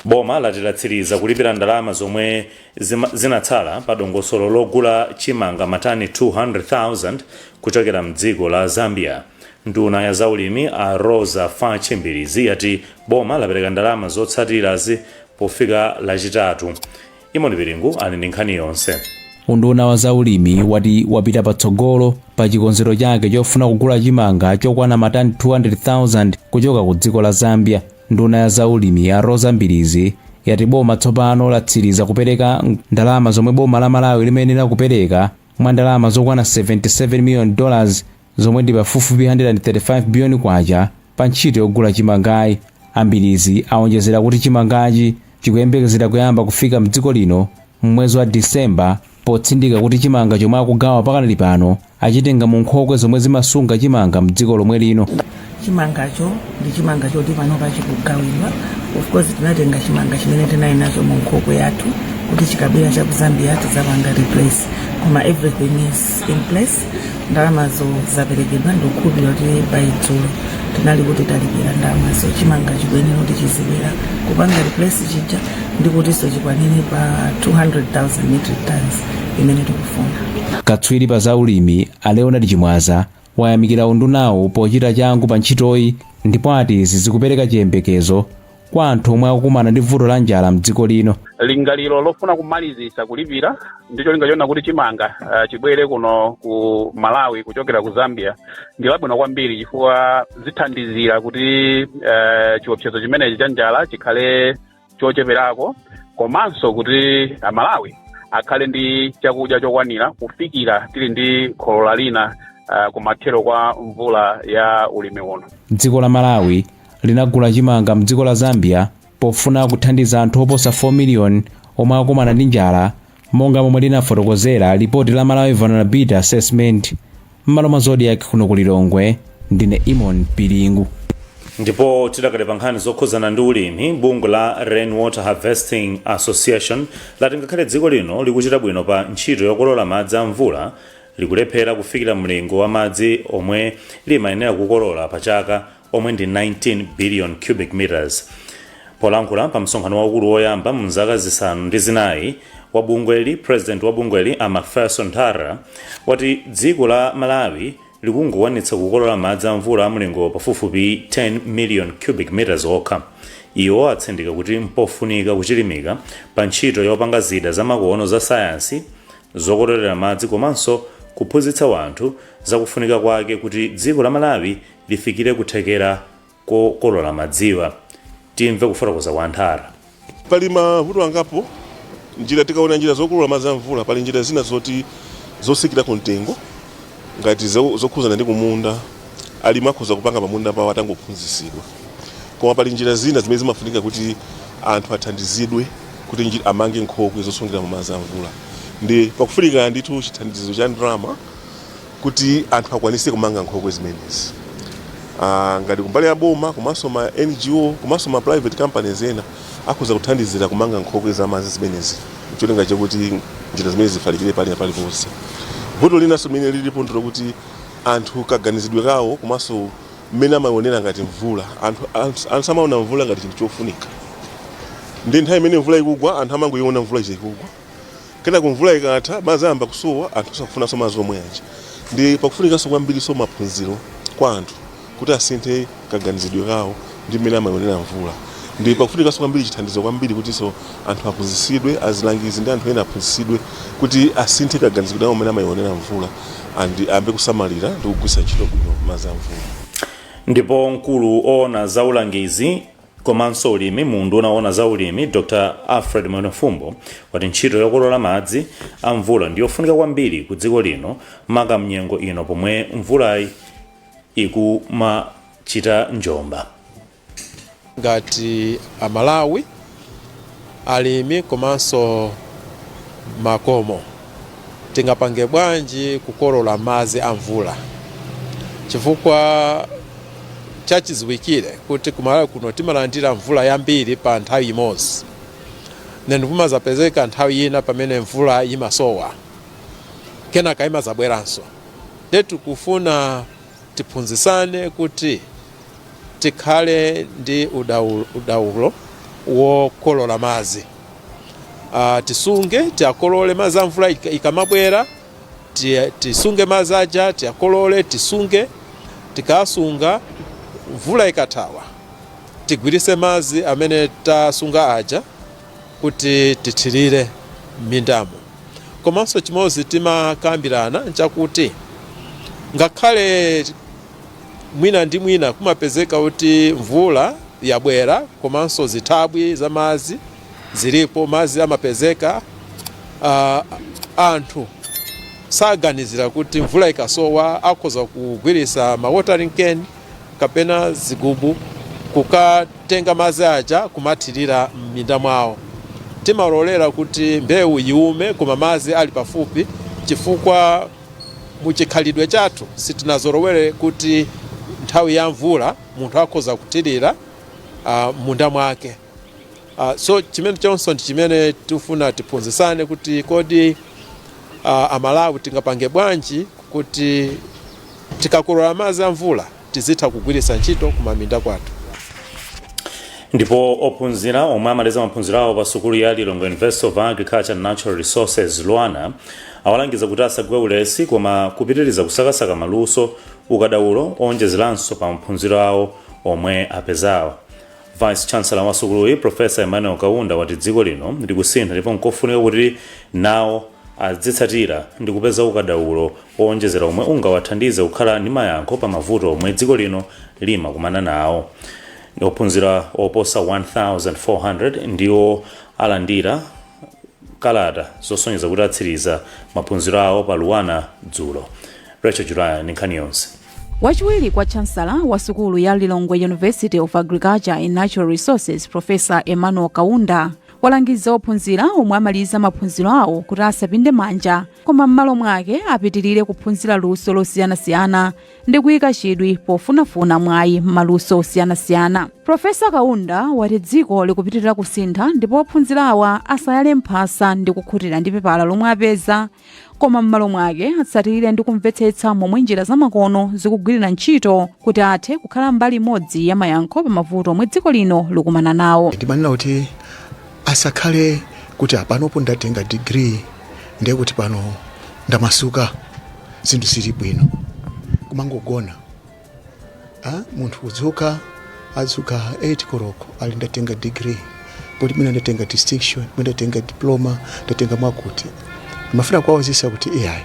Boma lati latsiriza kulipira ndalama zomwe zinatsala pa dongosolo logula chimanga matani 200,000 kuchokera mdziko la Zambia. Nduna ya zaulimi a Roza Fatch Mbilizi yati boma lapereka ndalama zotsatirazi pofika Lachitatu. Imoni Piringu ali ndi nkhani yonse. Unduna wa zaulimi wati wapita patsogolo pa chikonzero chake chofuna kugula chimanga chokwana matani 200,000 kuchoka ku dziko la Zambia. Nduna ya zaulimi ya Roza Mbilizi yati boma tsopano latsiriza kupereka ndalama zomwe boma la Malawi limayenera kupereka mwa ndalama zokwana $77 million, zomwe ndi pafupifupi 135 billion kwacha, pa ntchito yogula chimangayi. A Mbilizi awonjezera kuti chimangachi chikuyembekezera kuyamba kufika mdziko lino mmwezi wa Disemba, potsindika kuti chimanga chomwe akugawa pakanali pano achitenga mu nkhokwe zomwe zimasunga chimanga mdziko lomwe lino. Chimangacho ndi chimanga choti panopa chikugawidwa. Of course, tinatenga chimanga chimene tinali nacho mu nkhokwe yathu kuti chikabwera cha ku Zambia tidzapanga replace, koma everything is in place. Ndalamazo zaperekedwa. Ndikukhulupirira kuti by dzulo tinali kuti talipira ndalamazo. Chimanga chikuyenera kuti chizibwera kupanga replace chija ndi kutinso chikwanire pa 200,000 metric tons imene tikufuna. Katswiri pa zaulimi a Leonard Chimwaza wayamikira undunawo pochita changu pa ntchitoyi, ndipo ati izi zikupereka chiyembekezo kwa anthu omwe akukumana ndi vuto la njala mdziko lino. Lingaliro lofuna kumalizisa kulipira ndi cholinga chona kuti chimanga chibwere kuno ku Malawi kuchokera ku Zambia ndi labwino kwambiri, chifukwa zithandizira kuti chiopsezo chimenechi cha njala chikhale chocheperako, komanso kuti Amalawi akhale ndi chakudya chokwanira kufikira tili ndi kholola lina kumathero kwa mvula ya ulimi uno. Dziko la Malawi linagula chimanga mdziko la Zambia pofuna kuthandiza anthu oposa 4 miliyoni omwe akumana ndi njala, monga momwe linafotokozera lipoti la Malawi Vulnerability Assessment. M'malo mwa Zodiak kuno ku Lilongwe, ndine Imon Piringu. Ndipo tidakali pa nkhani zokhuzana ndi ulimi, bungwe la Rainwater Harvesting Association lati ngakhale dziko lino likuchita bwino pa ntchito yokolola madzi a mvula, likulephera kufikira mlingo wa madzi omwe limayenera kukolola pa chaka, omwe ndi 19 billion cubic meters. Polankhula pa msonkhano waukulu woyamba mu zaka 4 wa bungweli, president wa bungweli a Macpherson Nthara wati dziko la Malawi likungokwanitsa kukolola madzi a mvula a mlingo pafupifupi 10 million cubic meters okha. Iwo atsindika kuti mpofunika kuchilimika pa ntchito yopanga zida zamakono za sayansi zokololera madzi, komanso kuphunzitsa wanthu zakufunika kwake kuti dziko la Malawi lifikire kuthekera kokolola madziwa. Timve kufotokoza kwa Nthara. Pali mavuto angapo. Njira, tikaona njira zokolola madzi a mvula, pali njira zina zoti zotsikirako mtengo, ngati zokhuzana ndi kumunda, alimi akhoza kupanga pamunda pawo atangophunzitsidwa. Koma pali njira zina zimene zimafunika kuti anthu athandizidwe kuti amange nkhokwe zosungiramo madzi a mvula, ndi pakufunika ndithu chithandizo cha ndalama kuti anthu akwanise kumanga nkhokwe zimenezi. Ngati kumbali ya boma, komanso ma NGO, komanso ma private companies ena akhoza kuthandizira kumanga nkhokwe za madzi zimenezi, cholinga chakuti njira zimene zifalikire pali paliponse. Vuto linanso limene lilipo ndilokuti anthu kaganizidwe kawo komanso mmene amaonera ngati mvula, anthu samaona mvula ngati chinthu chofunika. Ndi nthawi imene mvula ikugwa, anthu amangoiona mvula ija ikugwa, kenako mvula ikatha, madzi ayamba kusowa, anthu sakufunanso madzi omwe aja. Ndi pakufunikanso kwambiriso maphunziro kwa anthu kuti asinthe kaganizidwe kawo ndi mmene amaonera mvula. Ndi pakufunikanso kwambiri chithandizo kwambiri kutinso anthu aphunzitsidwe, azilangizi ndi anthu ena aphunzitsidwe kuti asinthe kaganizidwe kawo mmene amaionera mvula and ayambe kusamalira ndi kugwiritsa ntchito bwino madzi a mvula. Ndipo mkulu oona za ulangizi komanso ulimi mu unduna oona za ulimi, Dr Alfred Mwenefumbo, wati ntchito yokolola madzi a mvula ndiyofunika kwambiri ku dziko lino, maka mnyengo ino pomwe mvulayi ikumachita njomba. Ngati Amalawi, alimi komanso makomo, tingapange bwanji kukolola madzi a mvula? Chifukwa chachidziwikire kuti kumalawi kuno timalandira mvula yambiri pa nthawi imodzi, nenu kumazapezeka nthawi ina pamene mvula imasowa, kenaka imazabweranso. Nde tikufuna tiphunzitsane kuti tikhale ndi udaulo. Wokolola madzi, tisunge, tiakolole madzi a mvula ikamabwera, tisunge madzi aja, tiakolole, tisunge. Tikasunga, mvula ikathawa, tigwirise madzi amene tasunga aja kuti tithirire m'mindamo. Komanso chimodzi timakambirana nchakuti ngakhale mwina ndi mwina kumapezeka kuti mvula yabwera, komanso zithabwi za madzi zilipo, madzi amapezeka, anthu saganizira kuti mvula ikasowa akhoza kugwirisa ma watering can kapena zigubu kukatenga madzi aja kumathirira m'minda mwawo. Timalolera kuti mbewu iume koma madzi ali pafupi, chifukwa muchikhalidwe chathu sitinazolowere kuti nthawi ya mvula munthu akhoza kuthirira munda mwake. So chimene chonso ndi chimene tifuna tiphunzitsane kuti kodi Amalawi tingapange bwanji kuti tikakolola madzi a mvula tizitha kugwiritsa ntchito kumaminda kwathu. Ndipo ophunzira omwe amaliza maphunziro awo pa sukulu ya Lilongwe University of Agriculture and Natural Resources, LUANAR, awalangiza kuti asagwe ulesi koma kupitiriza kusakasaka maluso, ukadaulo owonjezeranso pa maphunziro awo omwe apezawo. Vice Chancellor wa sukuluyi, Professor Emmanuel Kaunda, wati dziko lino likusintha ndipo nkofunika kuti nawo adzitsatira ndi kupeza ukadaulo owonjezera omwe ungawathandize kukhala ndi mayankho pa mavuto omwe dziko lino limakumana nawo. Ophunzira oposa 1400 ndiwo alandira kalata zosonyeza kuti atsiriza maphunziro awo pa LUANAR dzulo. Rachel Julaya ndi nkhani yonse. Wachiwiri kwa chancellor wa sukulu ya Lilongwe University of Agriculture and Natural Resources, Professor Emmanuel Kaunda, walangiza ophunzira omwe amaliza maphunziro awo kuti asapinde manja, koma m'malo mwake apitirire kuphunzira luso losiyanasiyana ndi kuyika chidwi pofunafuna mwayi m'maluso osiyanasiyana. Professor Kaunda wati dziko likupitirira kusintha ndipo ophunzira awa asayale mphasa ndi kukhutira ndi pepala lomwe apeza, koma m'malo mwake atsatire ndi kumvetsetsa momwe njira zamakono zikugwirira ntchito kuti athe kukhala mbali imodzi ya mayankho pa mavuto omwe dziko lino likumana nawo. Ndimanena kuti asakhale kuti apanopo ndatenga degree, ndiye kuti pano ndamasuka, zinthu zili bwino, kumangogona. Munthu kudzuka, adzuka 8 koloko, ali ndatenga degree, poti mwina ndatenga distinction, mwina ndatenga diploma, ndatenga mwakuti. Ndimafuna kuwawuzisa kuti iyayi,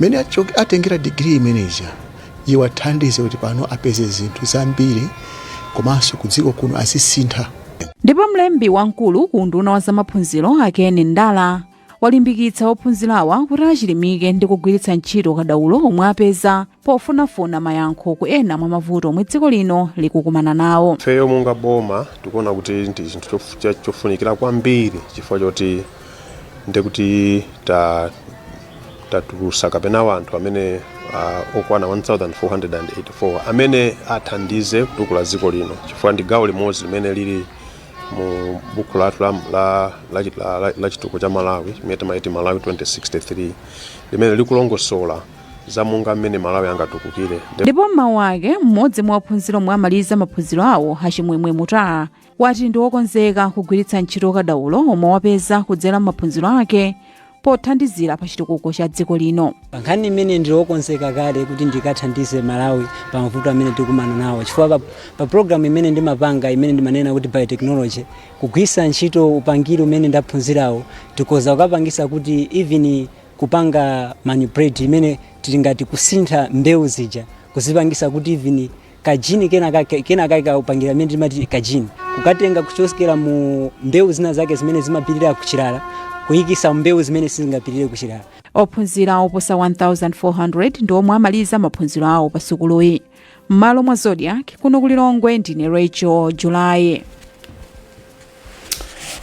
mene atengera degree imeneja iwathandize kuti pano apeze zinthu zambiri, komanso kudziko kuno azisintha. Ndipo mlembi wamkulu ku unduna wa zamaphunziro, a Ken Ndala, walimbikitsa ophunzirawa kuti achilimike ndi kugwiritsa ntchito kadaulo omwe apeza pofunafuna mayankho ku ena mwa mavuto omwe dziko lino likukumana nawo. Ifeyo monga boma tikuona kuti ndi chinthu chofunikira kwambiri, chifukwa choti ndikuti tatulusa kapena wanthu amene okwana 1484 amene athandize kutukula dziko lino, chifukwa ndi gawo limodzi limene lili mu buku lathu la chitukuko cha Malawi limene timaiti Malawi 2063, limene likulongosola za monga mmene Malawi angatukukire. Ndipo m'mawu ake, mmodzi mwa ophunzira omwe amaliza maphunziro awo, Achimwemwe Mutala, wati ndi wokonzeka kugwiritsa ntchito kadaulo omwe wapeza kudzera m'maphunziro ake pothandizira pa chitukuko cha dziko lino. Pa nkhani imene ndili wokonzeka kale kuti ndikathandize Malawi pa mavuto amene tikumana nawo, chifukwa pa program imene ndimapanga, imene ndimanena kuti biotechnology, kugwiritsa ntchito upangiri umene ndaphunzirawo, tikoza kukapangisa kuti even kupanga manipulate imene tili ngati kusintha mbewu zija, kuzipangisa kuti even ka gene kena kake kaupangira imene timati ka gene, kukatenga kuchokera mu mbewu zina zake zimene zimapirira kuchilala, kuyikisa mbewu zimene sizingapirire kuchilala. Ophunzira oposa 1400 ndi omwe amaliza maphunziro awo pa sukuluyi. M'malo mwa Zodiak, kuno kulilongwe, ndine Rachel Julayi.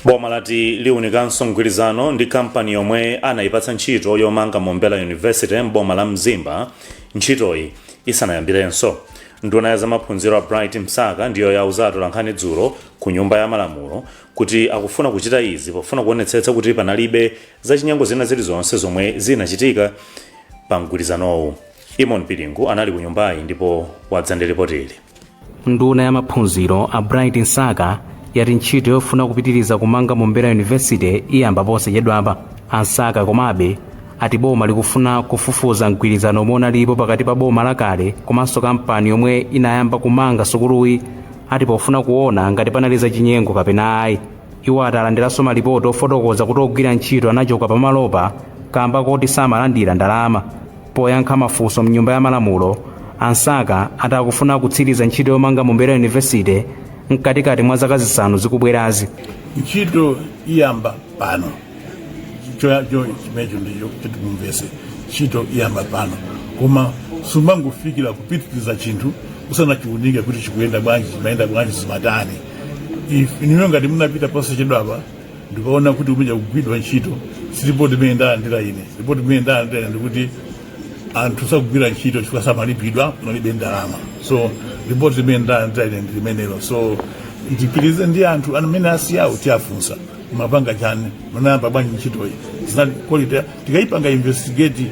Boma lati liwunikanso mgwirizano ndi kampani yomwe anayipatsa ntchito yomanga Mombera University mboma la Mzimba ntchitoyi isanayambirenso. Nduna ya zamaphunziro a Bright Msaka ndiyo yauza atolankhani dzulo ku Nyumba ya Malamulo kuti akufuna kuchita izi pofuna kuonetsetsa kuti panalibe zachinyengo zina zilizonse zomwe zinachitika pa mgwirizanowu. Imon Pilingu anali ku nyumbayi ndipo wadza ndi ripoti ili. Nduna ya maphunziro a Bright Msaka Yati ntchito yofuna kupitiriza kumanga Mombera University iyamba posachedwapa. A Msaka komabe ati boma likufuna kufufuza mgwirizano omwe unalipo pakati pa boma lakale komanso kampani yomwe inayamba kumanga sukuluyi, ati pofuna kuona ngati panali zachinyengo kapena ayi. Iwo ati alandiranso malipoti ofotokoza kuti ogwira ntchito anachoka pamalopa kamba koti samalandira ndalama. Poyankha mafunso mnyumba ya malamulo, a Msaka ati akufuna kutsiriza ntchito yomanga Mombera University mkatikati mwa zaka 5 zikubwerazi. Ntchito iyamba pano. Cho chimenecho ndicho choti mumvese, ntchito iyamba pano, koma sumangofikira kupitiriza chinthu usanachiunike kuti chikuyenda bwanji, chimayenda bwanji, zimatani. Inuyo ngati munapita posachedwapa ndikaona kuti kumenya kugwidwa ntchito, si ripoti imene ndalandira ine. Ripoti imene ndalandira ine ndikuti anthu sakugwira ntchito chifukwa samalipidwa, kunalibe ndalama. So ripoti imene ndalandira ine ndi limenelo. So ndipitirize ndi anthu amene asiyawo, tiafunsa mapanga chani, munayamba bwanji ntchitoyi, zinali quality. Tikayipanga investigate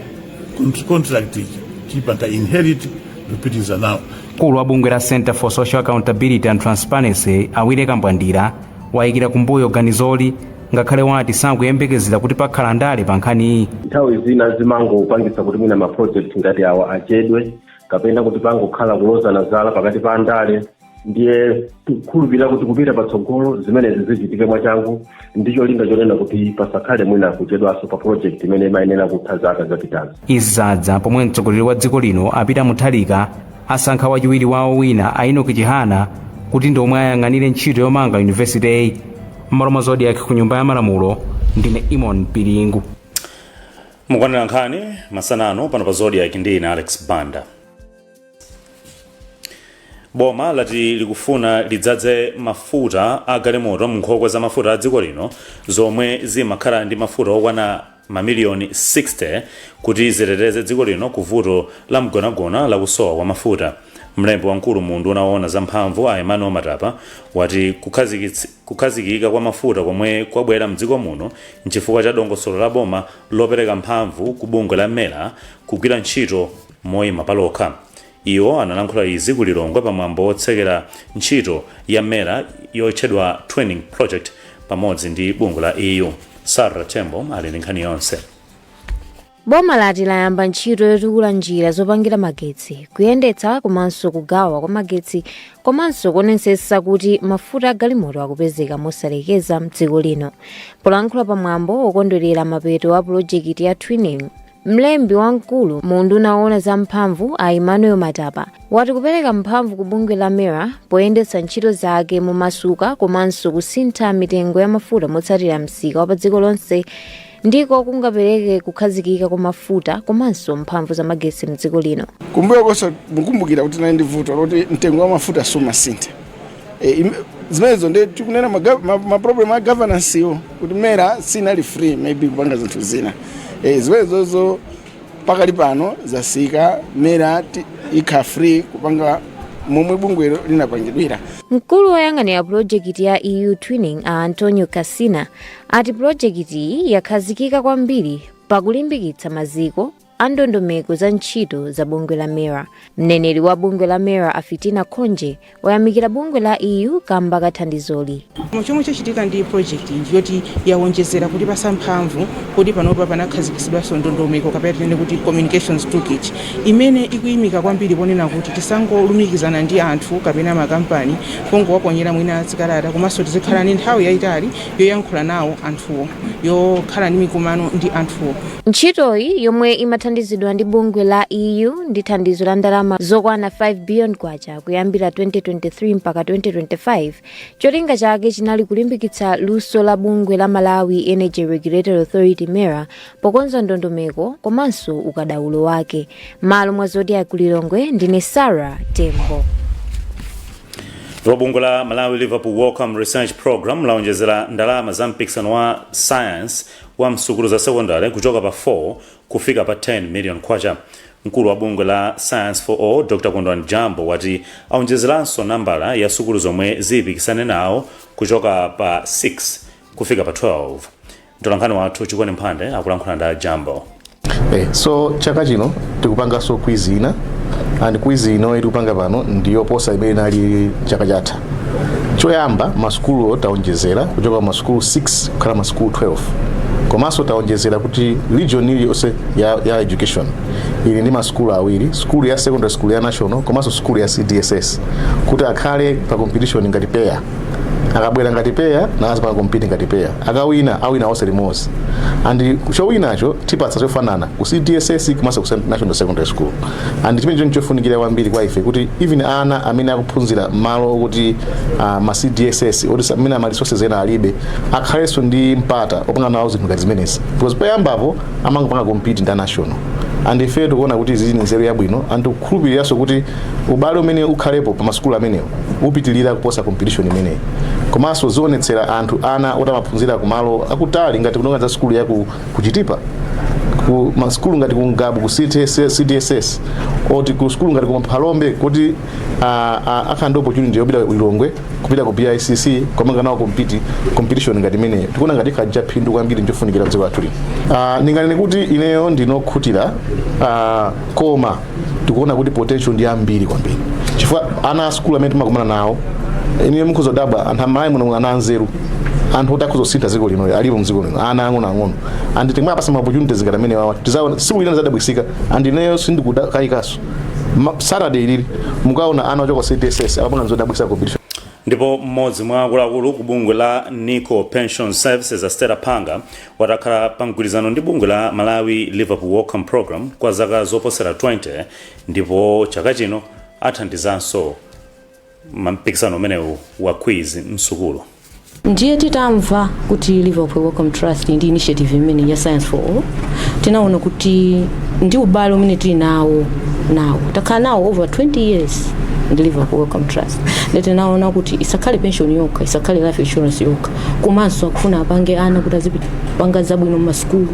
contract iyi, tiyipanga inherit, ndikupitiriza nawo. Mkulu wa bungwe la Center for Social Accountability and Transparency, a Willy Kambwandira, wayikira kumbuyo ganizoli, ngakhale wati sakuyembekezera kuti pakhala ndale pa nkhaniyi. Nthawi zina zimangopangitsa kuti mwina ma project ngati awa achedwe kapena kuti pangokhala kulozana zala pakati pa andale. Ndiye tikukhulupirira kuti kupita patsogolo zimenezi zichitike mwachangu ndi cholinga chonena kuti pasakhale mwina kuchedwanso pa project imene imayenera kutha zaka zapitazi. Izi zadza pomwe mtsogoleri wa dziko lino, a Peter Mutharika, asankha wachiwiri wawo wina, a Enoch Chihana, kuti ndi omwe ayang'anire ntchito yomanga yunivesiteyi. M'malo mwa Zodiak ku Nyumba ya Malamulo, ndine Imon Piringu. Mukuonera nkhani masanano pano pa Zodiak ndi ine Alex Banda. Boma lati likufuna lidzadze mafuta a galimoto mu nkhokwe za mafuta a dziko lino zomwe zimakhala ndi mafuta okwana mamiliyoni 60 kuti ziteteze dziko lino ku vuto la mgonagona lakusowa kwa mafuta. Mlembi wamkulu mu unduna woona za mphamvu, a Emmanuel Matapa, wati kukhazikika kwa mafuta komwe kwabwera mdziko muno nchifukwa cha dongosolo la boma lopereka mphamvu ku bungwe la MERA kugwira ntchito moyima palokha. Iwo analankhula izi ku Lilongwe pamwambo wotsekera ntchito ya MERA yotchedwa Twinning Project pamodzi ndi bungwe la EU. Sarah Tembo ali ndi nkhani yonse. Boma lati layamba ntchito yotukula njira zopangira magetsi, kuyendetsa komanso kugawa kwa magetsi, komanso kuonetsetsa kuti mafuta a galimoto akupezeka mosalekeza mdziko lino. Polankhula pamwambo wokondwerera mapeto a pulojekiti ya Twinning, mlembi wamkulu mu unduna woona za mphamvu, a Emmanuel Matapa, wati kupereka mphamvu ku bungwe la MERA poyendetsa ntchito zake momasuka komanso kusintha mitengo ya mafuta motsatira msika wa pa dziko lonse ndiko kungapereke kukhazikika kwa mafuta komanso mphamvu za magetsi mdziko lino. Kumbuyo konse mukumbukira kuti tinali ndi vuto loti mtengo wa mafuta sumasintha. Zimenezo ndi tikunena ma problem a governance yo, kuti MERA sinali free maybe kupanga zinthu zina. Zimenezozo pakali pano zasika. MERA ikha free kupanga momwe bungwelo linapangidwira. Mkulu woyang'anira pulojekiti ya EU Twinning, a Antonio Casina, ati pulojekiti iyi yakhazikika kwambiri pakulimbikitsa maziko a ndondomeko za ntchito za bungwe la MERA. Mneneri wa bungwe la MERA, a Fitina Khonje, wayamikira bungwe la EU kamba ka thandizoli. Chomwe chachitika ndi project iyi yoti yawonjezera kuti pasa mphamvu kuti panopa panakhazikitsidwanso ndondomeko, kapena tinene kuti communications toolkit, imene ikuyimika kwambiri ponena kuti tisangolumikizana ndi anthu kapena makampani pongowaponyera mwina zikalata, komanso tizikhala ndi nthawi yayitali yoyankhula nawo anthuwo, yokhala ndi mikumano ndi anthuwo. Ntchitoyi, yomwe imathandizidwa ndi bungwe la EU ndi thandizo la ndalama zokwana 5 billion kwacha kuyambira 2023 mpaka 2025, cholinga chake chinali kulimbikitsa luso la bungwe la Malawi Energy Regulatory Authority, MERA, pokonza ndondomeko komanso ukadaulo wake. Malo mwa Zodiak ku Lilongwe, ndine Sarah Tembo. Ndipo bungwe la Malawi Liverpool Wellcome Research Program laonjezera ndalama za mpikisano wa science wa msukulu za sekondari kuchoka pa 4 kufika pa 10 million kwacha. Mkulu wa bungwe la Science for All, Dr Kondwani Jambo, wati aonjezeranso nambala ya sukulu zomwe ziyipikisane nawo kuchoka pa 6 kufika pa 12. Mtolankhani wathu Chikoni Mphande akulankhula ndi Jambo. So chaka chino tikupanganso quiz ina, and quiz ino tikupanga pano ndiyoposa imene inali chaka chatha. Choyamba, masukuluwo taonjezera kuchoka masukulu 6 kukhala masukulu 12, komanso taonjezera kuti region iliyonse ya education ili ndi masukulu awiri, sukulu ya secondary school ya national komanso sukulu ya CDSS, kuti akhale pa competition ngati pair. Akabwera ngati pair, nazipanga compete ngati pair, akawina, awina onse limodzi, and chowinacho tipatsa chofanana ku CDSS komanso ku national secondary school. And chimene chofunikira kwambiri kwa ife kuti even ana amene akuphunzira malo okuti ma CDSS oti amene ama resources ena alibe, akhalenso ndi mpata opanga nawo zinthu ngati zimenezi, because poyambapo amangopanga compete ndi national. And ife tikuona kuti izi ndi nzeru yabwino, and tikukhulupiriranso kuti ubale umene ukhalepo pa masukulu amenewo upitilira kuposa competition imeneyi. Komanso zionetsera anthu ana oti amaphunzira kumalo akutali ngati kunonga za sukulu ya ku Chitipa, ku masukulu ngati ku Ngabu, ku CTSS, CDSS, oti ku sukulu ngati ku Phalombe, kuti akhala ndi opportunity yopita ku Lilongwe, kupita ku BICC, komanga nawo competition ngati imeneyo. Tikuona ngati ikhala phindu kwambiri, njofunikira mdziko lathu lino. Ndinganene kuti ineyo ndinokhutira, koma tikuona kuti potential ndi ambiri kwambiri, chifukwa ana a sukulu amene timakumana nawo, ineyo mukhoza kudabwa, anthu amayi muno, ana anzeru, anthu oti akhoza kusintha dziko lino alipo mdziko lino, ana ang'onoang'ono. And timapasa ma opportunities ngati amene wawa, tizaona tsiku lina zadabwisika. And ineyo sindikukayikaso, Saturday ilili mukaona ana ochoka CDSS akapanga zodabwisa competition. Ndipo mmodzi mwa akuluakulu ku bungwe la Nico Pension Services, Astera Panga, watakhala pa mgwirizano ndi bungwe la Malawi Liverpool Wellcome Program kwa zaka zoposera 20, ndipo chaka chino athandizanso mpikisano umenewu wa quiz msukulu. Ndiye titamva kuti Liverpool Wellcome Trust ndi initiative imene ya Science for All, tinaona kuti ndi ubale umene tili nawo, takhala nawo over 20 years ndi Liverpool Wellcome Trust, ndi tinaona kuti isakhale pension yokha, isakhale life insurance yokha, komanso akufuna apange ana kuti azipanga zabwino mmasukulu,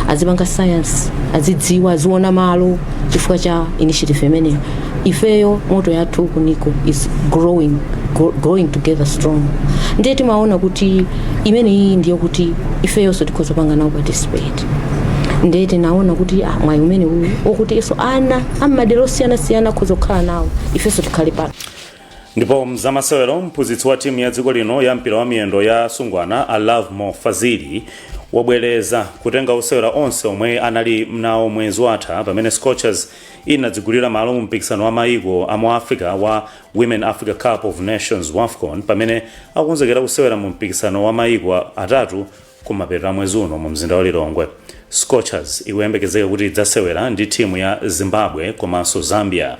azipanga science, azidziwa, aziona malo. Chifukwa cha initiative imeneyo, ifeyo motto yathu ku NICO is growing together strong. Ndiye timaona kuti imene iyi ndiyo kuti ifeyonso tikhoza panga nawo participate. Ndiye tinaona kuti mwayi umene uwu wokuti iso ana ammadera osiyanasiyana akhoza kukhala nawo, ifenso tikhale pano. Ndipo mzamasewero, mphunzitsi wa timu ya dziko lino ya mpira wa miyendo ya asungwana, a Lovemore Fazili, wabwereza kutenga osewera onse omwe anali nawo mwezi watha pamene Scorchers inadzigulira malo mu mpikisano wa mayiko a mu Africa wa Women Africa Cup of Nations, WAFCON, pamene akukonzekera kusewera mu mpikisano wa mayiko atatu kumapeto a mwezi uno mu mzinda wa Lilongwe. Scorchers ikuyembekezeka kuti idzasewera ndi timu ya Zimbabwe komanso Zambia.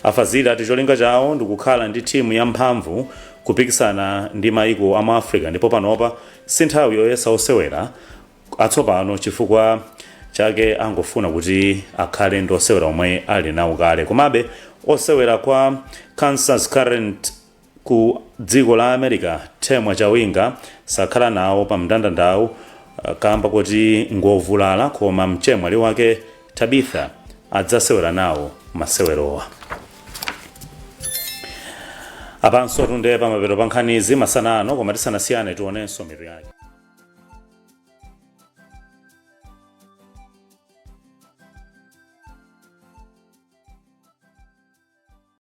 Afazili ati cholinga chawo ndikukhala ndi timu yamphamvu kupikisana ndi mayiko a mu Africa, ndipo panopa si nthawi yoyesa osewera atsopano, chifukwa chake angofuna kuti akhale ndi osewera omwe ali nawo kale. Komabe osewera kwa Kansas Current ku dziko la America, Temwa Chawinga, sakhala nawo pa mndandandawu kamba kuti ngovulala, koma mchemwali wake Tabitha adzasewera nawo masewerowa. Apanso tunde pamapeto pa nkhanizi masana ano, koma tisanasiyane tionenso mitu yake.